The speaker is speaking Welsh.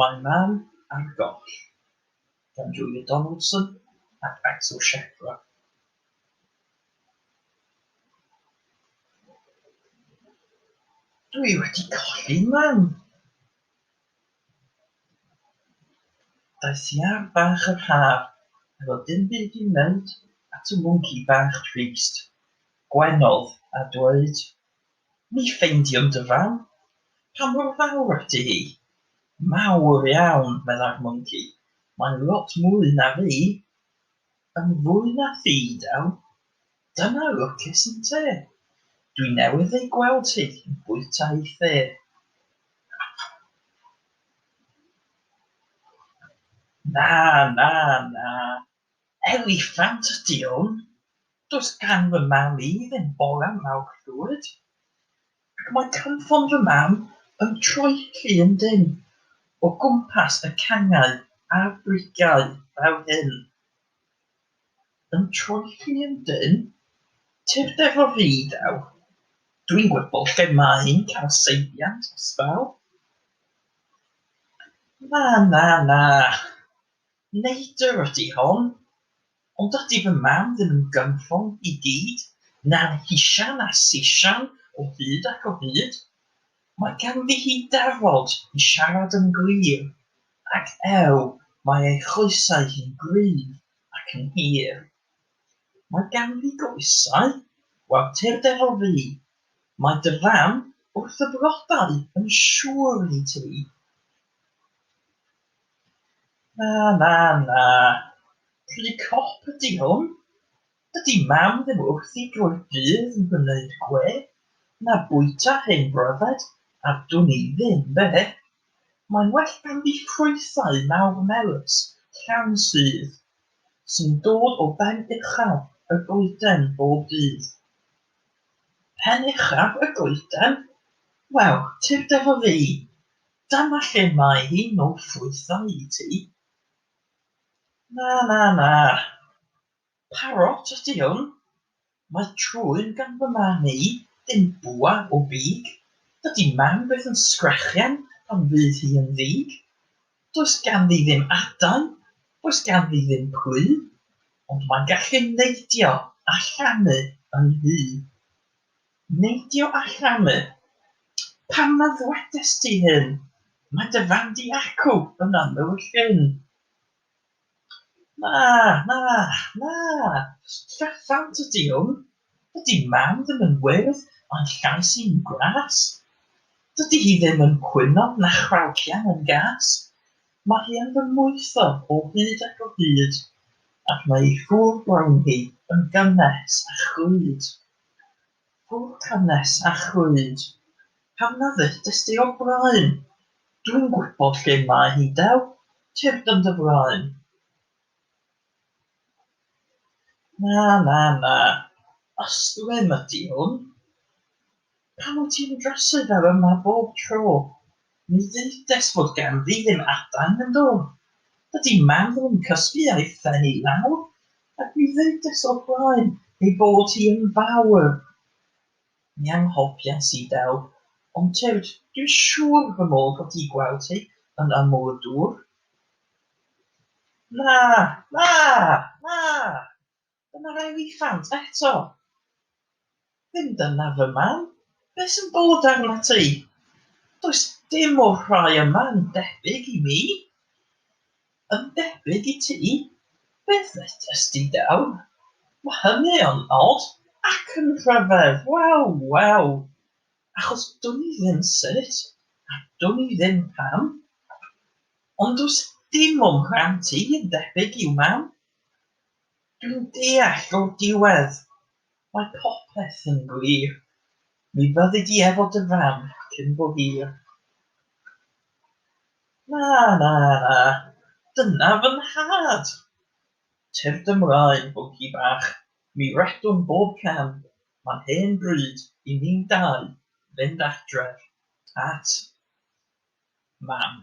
Mae Mam ar Goll gan Julia Donaldson ac Axel Scheffler. Dwi wedi colli Mam! Daeth iâr bach yr haf efo dim byd i'w wneud at y mwnci bach trist. Gwenodd a dweud, Mi ffeindiwn dy fam. Pa mor fawr ydy hi? Mawr iawn, meddai'r mwnci. Mae'n lot mwy na fi. Yn fwy na thi, dew. Dyna lwcus ynte? Dwi newydd ei gweld hi yn bwyta ei the. Na, na, na. Eliffant ydy hwn. Does gan fy mam i ddim bola mawr llwyd. Ac mae cynffon fy mam yn troelli yn dynn o gwmpas y cangau a'r brigau fel hyn. Yn troelli yn dynn? Tyrd efo fi, dew. Dwi'n gwybod lle mae hi'n cael seibiant am sbel. Na, na, na. Neidr ydy hon, ond dydy fy mam ddim yn gynffon i gyd, na'n hisian a sisian o hyd ac o hyd. Mae ganddi hi dafod i siarad yn glir, ac ew, mae ei choesau hi'n gryf ac yn hir. Mae ganddi goesau? Wel, tyrd efo fi, mae dy fam wrth y blodau yn siŵr i ti. Na, na, na. Pry cop ydy hwn. Dydy Mam ddim wrthi drwy'r dydd yn gwneud gwe, na bwyta hen bryfed a dwn i ddim be. Mae'n well ganddi ffrwythau mawr melys, llawn sudd, sy'n dod o ben uchaf y goeden bob dydd. Pen uchaf y goeden? Wel, tyrd efo fi. Dyma lle mae hi'n nôl ffrwythau i ti. Na, na, na. Parot ydy hwn. Mae trwyn gan fy mam i, dim bwa o big. Dydy mam byth yn sgrechian pan fydd hi yn ddig. Does ganddi ddim adain, does ganddi ddim plu, ond mae'n gallu neidio a llamu yn hy. Neidio a llamu? Pam na ddwedest ti hyn? Mae dy fam di acw yn ymyl y llyn. Na, na, na, llyffant ydy hwn. Dydy mam ddim yn wyrdd a'i llais hi'n gras. Dydy hi ddim yn cwyno na chrawcian yn gas. Mae hi yn fy mwytho o hyd ac o hyd, ac mae ei ffwr brown hi yn gynnes a chlyd. Ffwr cynnes a chlyd. Pam na ddeudest ti o'r blaen? Dwi'n gwybod lle mae hi, dew. Tyrd yn dy flaen. Na, na, na. Ystlum ydy hwn. Pam wyt ti'n drysu fel yma bob tro? Mi ddeudes fod ganddi ddim adain, yn do? Dydy mam ddim yn cysgu a'i phen i lawr, ac mi ddeudes o'r blaen ei bod hi yn fawr. Mi anghofiais i, dew, ond tyrd, dwi'n siŵr fy mod wedi gweld hi yn ymyl y dŵr. Na, na, na! Dyna'r eliffant eto! Ddim dyna fy mam. Be' sy'n bod arnat ti? Does dim o'r rhai yma yn debyg i mi. Yn debyg i ti? Beth ddedest ti, dew? Mae hynny yn od ac yn rhyfedd, wel, wel! Achos dwn i ddim sut, a dwn i ddim pam. Ond does dim o'm mhlant i yn debyg i'w mam. Dwi'n deall o'r diwedd. Mae popeth yn glir. Mi fyddi di efo dy fam cyn bo hir. Na, na, na, dyna fy nhad! Tyrd ymlaen, fwnci bach, mi redwn bob cam, mae'n hen bryd i ni'n dau fynd adref at Mam.